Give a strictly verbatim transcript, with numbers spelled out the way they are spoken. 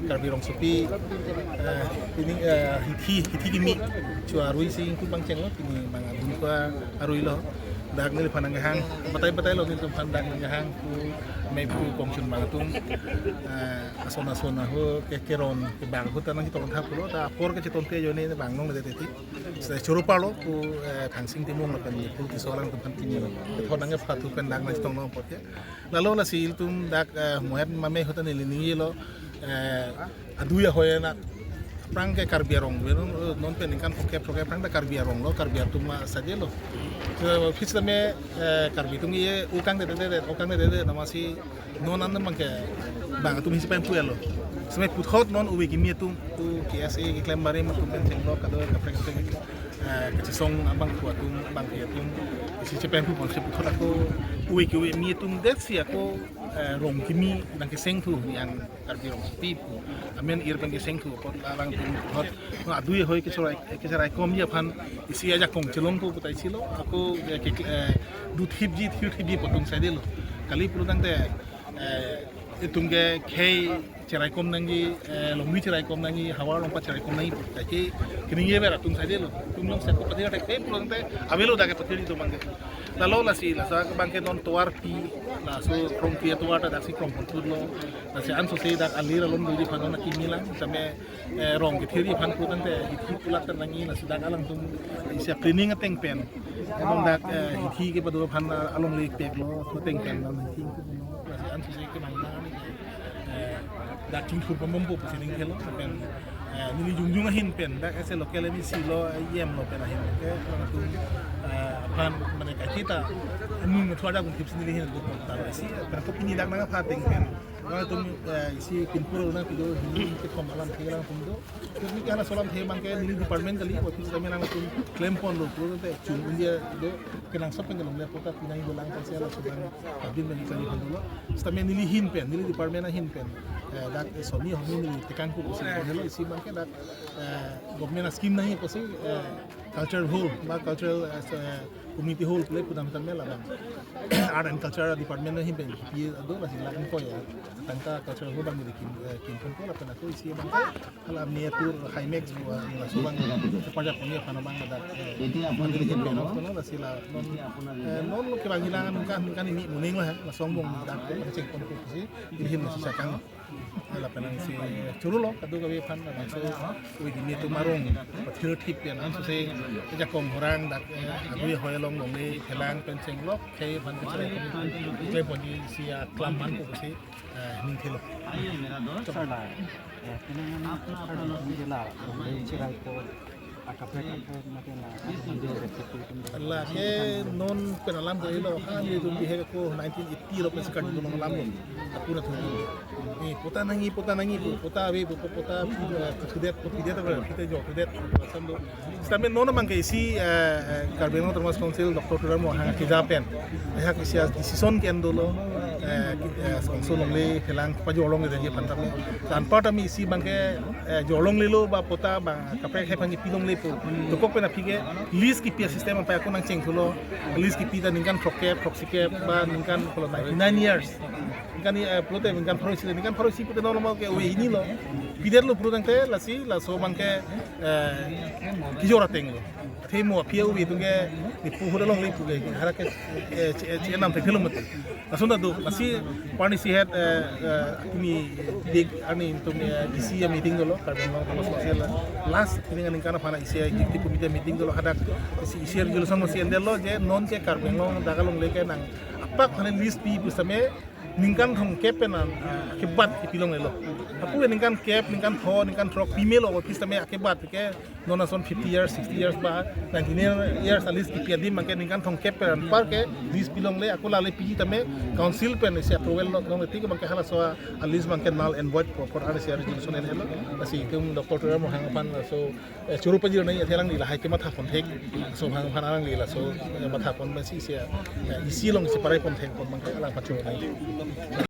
Karbi rongsopi, eh, pini, eh, hithi, hithi kimi chu arui si ingkut pangchenglo, pini bang adun ko arui lo. Dak neliphan nangkehang, batai batai lo nelitumphan dak nangkehang pu mei pu kongchun bang atum, eh, ason ason aho ke keron ke bang ahut ta nangchetong tha pulo, ta apor ke cheton te ajoine bang nong le teti. Sa choro parlo pu, eh, Thangsing Timung lapen Nipul Tisso alangtumphan pini kethon nangkephathu pen dak nangchetong long apot ke. Lalo lasi ilitum dak, eh, mohet mame ahut ta neli ningjelo, eh, adui ahoi na aphrang ke Karbi arong, non, non pen ningkan phongkep phongkep aphrang ta Karbi arong lo, Karbi atum ma saje lo. So, phis tame, eh, Karbi atum ye ukang de de de, ukang de de de, namasi non an bang ke bang atum hisi pen puelo. Seme puthot non ove kimi atum pu K S A keklem barim atum pen chenglo kado kaprek kaprek, eh, kachesong abang pu atum bang ke atum isi chepen pu ponsi puthot ako ove kimi atum det si ako, eh, rong kimi nangkesengthu yang Karbi rongsopi pu amen ir pen kesengthu apot alangtum puthot adui ahoi kecherai kecherai komji aphan isi ajakong chelongpo puta isi lo ako, eh, ke, eh, duthipji thirthipji potung saide lo. Kali pulotangte, eh, itum ke khei cheraikom nangji, eh, longmi cheraikom nangji, havar longpat cheraikom nangji, puta ke keningje ver atum saide lo. Itum jongsi ako pathir athak khei pulotangte avelo dak ke pathir itum bang ke. Lalo lasi laso bang ke non tovar pi, laso krongpi atovar ta daksi krong ponthurlo. Lasi ansose dak alir along doji aphan non akimi lang, tame, eh, rong kethirji aphan pulotangte hithi kulak ta nangji, lasi dak alangtum isi cleaning ateng pen. Along dak, eh, hithi kepado aphan, eh, alongle peklo, pu ateng pen non hithi kuno, lasi ansose kemang nang ani, eh, dak chingthur pambompo pusi ning khelo, pen, eh, neli jongjong ahin pen, dak as a local M A C lo, eh, E M lo pen ahin ke, alangtum, eh, aphan mane kakita, nung thua dak pun thipsi neli ahin duk ta isi, pen kopini dak nangkepha ateng pen. Alangtum, eh, isi pinpur along pido hini kethom alamthe alangtum do. Terus ni ke halaso alamthe bang ke neli department kali, wakil kami alangtum klem ponlo, pulotangte chung India do, kenangsot pen kelongle pu ta pinai dolang kasi halaso bang kabin bang kali pon dolo. Sitame neli ahin pen, neli department ahin pen, eh, dak, eh, somi homi neli tekang ko pusi, helo isi bang ke dak, eh, government a scheme nangji pusi, eh, cultural hall, ba cultural, eh, community hall pule pudam tame labang. Art and Culture Department ahin pen pi ado lasi lakan ko ya. Tangka cultural hall bang neli kim, eh, kim ponpo lapen ako isi bang ke hala miniatur Himax bu, ah, laso bang keparjap ponji aphan bang ada, eh, Jadi apa yang kita neli kim bawa? Ponpo lasi la non, eh, non kevang hilang ningkan ningkan ini muning lah, laso angbong dak cheng ponpo pusi, neli ahin lasi sakang. Lapen nangsi choro lo kadokave aphan, laso ove kimi atum arong pathir thip pen ansose ajakong horang dak, eh, adui ahoi along longle phelang pen chenglo khei aphan kecherai kami klem ponji isi aklam manpo pusi, eh, ning khelo. Sir la, eh, kini sir la, cherai ko akaprek akaprek mate na, lake non pen alam ke lo, ha, nelitum bihek ako nineteen eighty lo pensi Karbi Anglong alam lo. Apura thun. Eh, pota nangji, pota nangji, pota ave, pota, pota, eh, pidet, pidet ave, pidet jo, pidet, sam do. Sitame non bang ke isi, eh, eh, Karbi Anglong Autonomous Council, Doctor Tuliram Ronghang keja pen. Ehak isi decision ke-en dolo, eh, ki-, eh, council longle phelang pajor longle dengji aphan tame. Anparta mi isi bang ke, eh, jor longlelo ba pota bang kaprek hai bang kipi longlepo. Dokok pen aphi ke lease kipi a-system apai ako nangchengthulo. Lease kipi ta ningkan throkkep, throksikep ba ningkan pulo ninety-nine years. Ningkan ni, eh, pulote ningkan pharo isi, ningkan pharo isi pute normal ke ove hini lo. Pidetlo pulotangte lasi laso bang ke, eh, kejor ateng lo. Athe mo aphi ove atum ke nipu ahut alongle pu ke hara ke, eh, che, che nam thekthe lo mati. Lason ta do, lasi parni si het, eh, eh, tumi dik arni tum, eh, D C a-meeting dolo, Karbi Anglong Autonomous Council last, tini ningkan aphan isi executive committee meeting dolo, hadak isi, isi resolution si endetlo je non ke Karbi Anglong dak alongle ke nang apak aphan lease pi pusitame ningkan thomkep pen an, ah, akebat kipi longlelo. Apu ningkan kep, ningkan tho, ningkan throk pi melo pusitame akebat ke non ason fifty years, sixty years ba ninety-nine years a-lease kipi adim bang ke ningkan thomkep pen anpar ke lease pi longle, ako lale pi tame council pen isi approval lo, longle tik bang ke halaso a-lease bang ke null and void pu apot arni isi resolution endetlo. Lasi itum Doctor Tuliram Ronghang aphan laso, eh, choro pajir nangji athe alangli lahai kematha pon thek. Laso bang aphan alangli laso, eh, matha pon pensi isi, eh, isi along isi parai pon thek pon bang ke alang aphan choro nangji.